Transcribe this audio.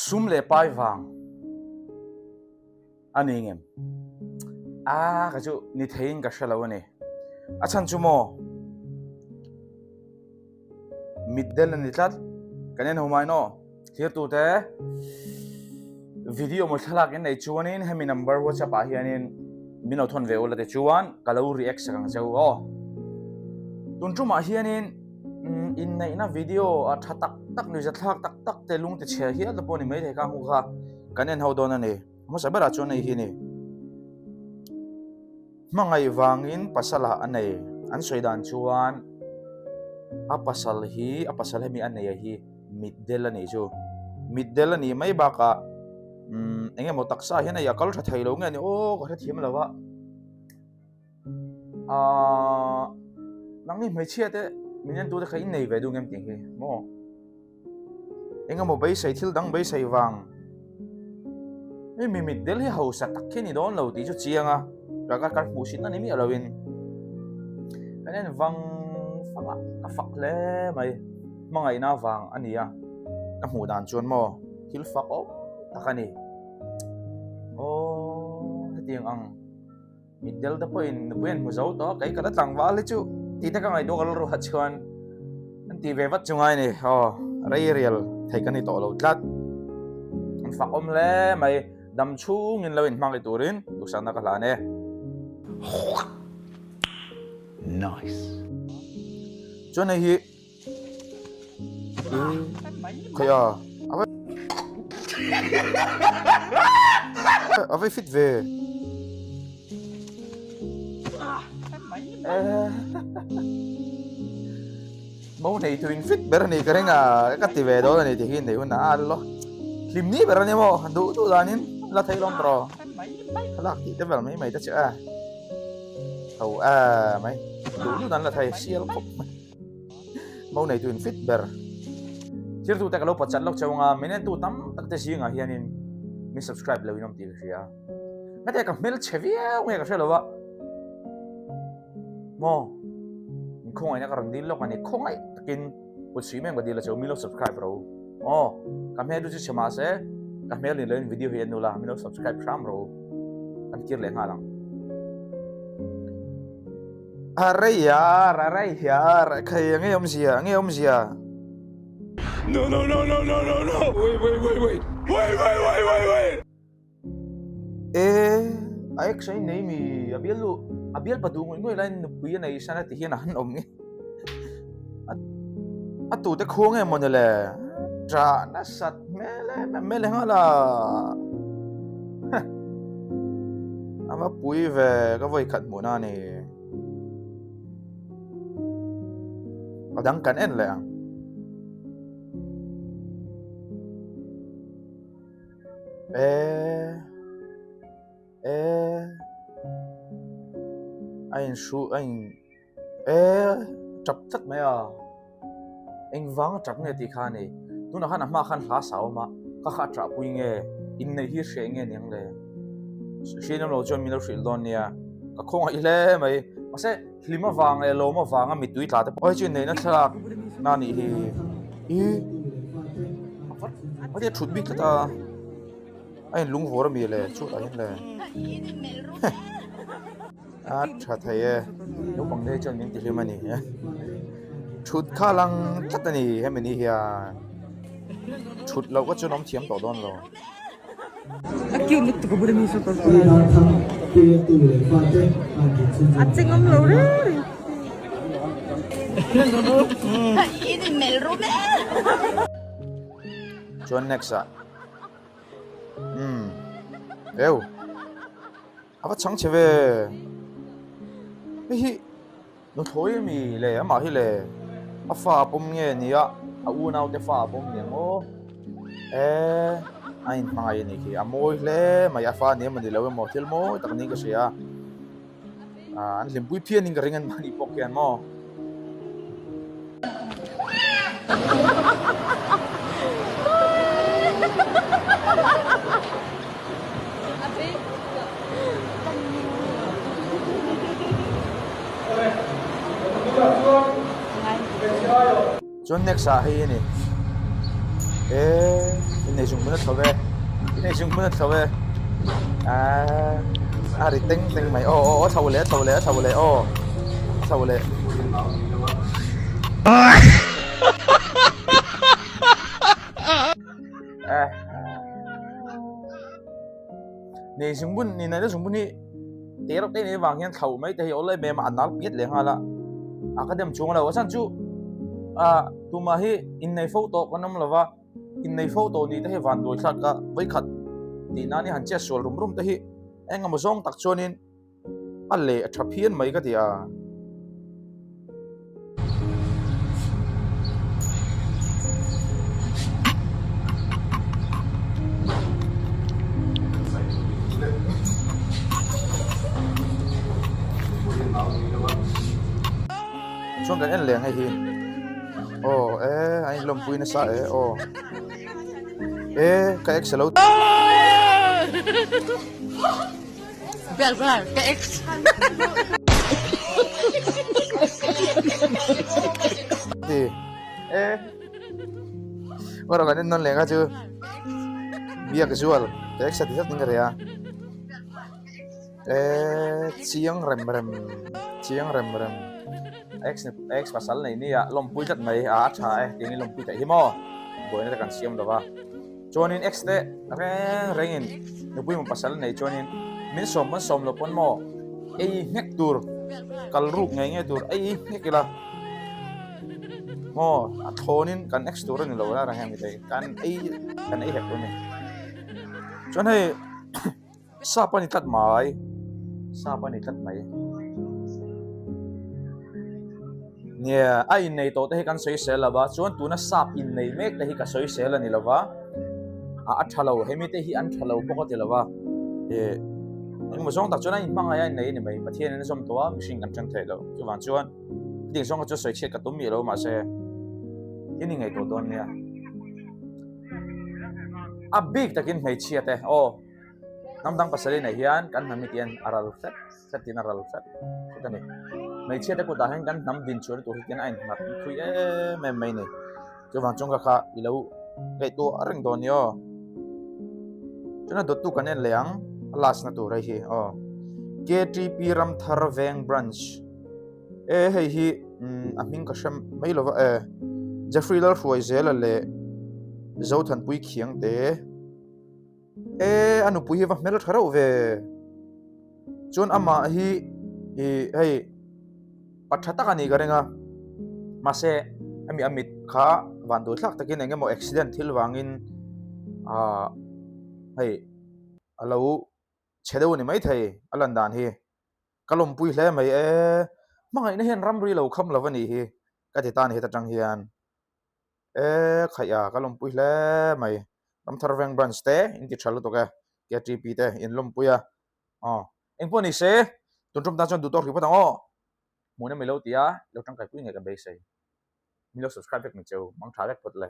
Sum leh pai vang a ni ngem? A ka chu ni theiin ka hre lo a ni. A chhan chu maw? Mitdel a ni tlat. Kan en ho mai naw. Thirtute video maw thlalak in nei chuanin hemi number WhatsApp ah hianin min lo thawn ve ula te chuan ka lo react sak ang che u aw. Tun tumah hianin inneihna video a tha tak tak nuihza thlak tak tak te lung ti chhe hial te pawh ni maithei kha hmu kha kan en ho dawn a ni. Hmasa berah chuan hei hi a ni. Hmangaih vangin pasal ah a nei. An sawi dan chuan a pasal hi a pasal hemi a nei a hi mitdel a nih chu. Mitdel a nih mai bakah umm eng emaw taksa hian hei a kal tha thei lo nge ni aw ka hrethiam lo a. Aaa nangni hmeichhia te min en tu te kha in nei ve duh ngem tih hi maw eng emaw beisei thil dang beisei vang mi mi mit del hi hausa tak khi ni dawn lo tih chu chiang a ka ka ka hmuh sin a ni miah lovin kan en vang fang a ka fak hle mai hmangaihna vang a ni a ka hmuh dan chuan maw thil fak awm tak a ni aw hetiang ang. Mitdel te pawhin nupui an hmu zo tawh a, kei ka la tlangval hi chu tih te ka ngaihtuah ka rilruah chuan an ti ve vat chu ngai a ni. Aw, rei rial thei ka ni tawh lo tlat. An fak awm hle mai, dam chhungin lo inhmang leh turin duhsakna ka hlan e. Nice. Chuan hei hi Khawi a A vai fit ve Mo nei tu in fit ber a ni ka ring a ka ti ve dawn a ni tih hi nei hun a lo hlim ni ber a ni maw duh duh danin la thei lawm tawh thlalak tih te vel mai mai te che a ho a mai duh duh dan la thei sial khawp mai. Mo neitu in fit ber. Thirtu te ka lo pawt chat lawk cheu anga min entu tam tak te zingah hianin min subscribe lo in awm tih ka hria. Hete ka hmel chhe viau nge ka hre lo a. Mo in khawngaihna ka rawn dil lawk a ni khawngaih takin kut suih mem ka dil a cheu min lo subscribe ro. Aw ka hmel chu chhe mahse ka hmel ni loin video hi en ula min lo subscribe hram ro. Kan kir leh nghal ang. A rei a, a rei hiar, khai a nge awmzia, a nge awmzia. No no no no no no no wait wait wait wait wait wait wait wait wait E a ex a innei mi a bial lu a bial pa duh ngawih ngawih laiin nupui a nei san a ti hian a han awm nge a tute khua nge mawni le ṭah nasat hmel em em mai lehnghal a a va pui ve ka vawi khat hmuhna a ni a dang kan en leh ang. E e a inhru a in E tap tlat mai a, engvang a tap nge tih kha a ni. Tunah khan a hma khan hla sa a awm a, ka kha a tah pui nge, inneih hi hreh nge niang le? Hriat awm lo chuan min lo hrilh dawn nia, ka khawngaih hle mai. Mahse hlim avang leh lawm avanga mittui tla te pawh hi chu inneihna thlalak na a nih hi. I a tia thut bik tlat a, a inlungvawr a mi le chutah hian le. A tha thei e, naupang te hi chuan min tihlim a ni. Thut kha lang tlat a ni hemi ni hian. Thut loh ka chuan awm thiam tawh dawn lo. A cute lutuk a bula mi saw kawr A cheng awm lo reng reng. Chuan next ah. Umm. Eu. A va chhang chhe ve. Hei hi nuthlawi ami le amah hi le a fa a pawm nge ni a a unaute fa a pawm ni ang aw e a inhmangaih a nih khi a mawi hle mai a fa ni emaw ni lo emaw thil mawi tak niin ka hria a an hlimpui phian in ka ring an mahni pawh khian maw. Chuan next ah hei a ni e. Innei chung hmun a thlo e, innei chung hmun a thlo e. Aaa a ri teng teng mai aw aw a thlo leh a thlo leh a thlo leh aw a thlo leh. Nei chung hmun ni nei chung hmun hi te rawk te nei vang hian thlo mai te hi awlai mai a a nal piat leh nghal a a ka dem chung a lo a chhan chu a tumah hi innei fo tawh kan awm lo va. Innei fo tawh nih te hi van duai thlak ka vawikhat tih nan hi han chet sual rum rum te hi eng emaw zawng tak chuanin a leh a tha phian mai ka ti a. Chuan kan en leh ang hei hi aw e a inlawmpui nasa e aw e ka ex alo Bel bel ka ex ti e rawh kan en nawn leh kha chu biak zual ka ex a ti zat in ka ria. Eee chiang rem rem chiang rem rem ex ex pasal nei nia lawmpui tlat mai a a tha e tiang in lawmpui theih hi maw buaina te kan siam lo va chuanin ex te reng rengin nupui maw pasal nei chuanin min sawm pawn sawm lo pawn maw ei nghek tur kal ruk ngei ngei tur ei nghek ila maw a thlawnin kan ex tur a ni lo la reng em kan ei kan ei hek tur a ni chuan hei. Sap a ni tlat mai, sap a ni tlat mai. Nia, a innei tawh te hi kan sawi sel lova, chuan tuna sap innei mek te hi ka sawi sel a ni lova, a a tha lo, hemi te hi an tha lo bawk a ti lova, eh engemaw zawng tak chuan a inhmangaih a innei a ni mai, Pathian in a zawm tawh a, mihring kan then thei lo, chuvang chuan hetiang zawng kha chu sawi chhiat ka tum miah lo mahse in ingaihtuah dawn nia. A bik takin hmeichhia te aw. Hnam dang pasal inah hian kan hnam hi tian a ral hret hret in a ral hret hret a ni. Hmeichhia te kutah hian kan hnam din chhuahna tur hi tian a innghat thui em em mai a ni. Chuvang chuan ka kha i lo ngaihtuah reng dawn ni aw. Chuan a dawttu kan en leh ang a last na tur hei hi aw. KTP Ramthar Veng Branch e hei hi a hming ka hre mai lova e Jeffrey Lalhruaizela leh Zothanpui Khiangte. E a nupui hi va hmel tha reuh ve chuan amah hi ih hei pa tha tak a nih ka ring a mahse hemi a mit kha van duh thlak takin eng emaw accident thil vangin ah hei a lo chhe deuh a ni maithei a lan dan hi ka lawmpui hle mai e hmangaihna hian ramri lo kham lo a nih hi ka ti ta a ni heta tang hian. E khaih a ka lawmpui hle mai Ramthar Veng branch te in ti tha lutuk e KTP te in lawmpui a aw engpawh ni se tun tum tan chuan duh tawk hrih phawt ang aw hmuhna milo tia lo tangkaipui ngei ka beisei milo subscribe vek mai cheu mang tha vek phawt le.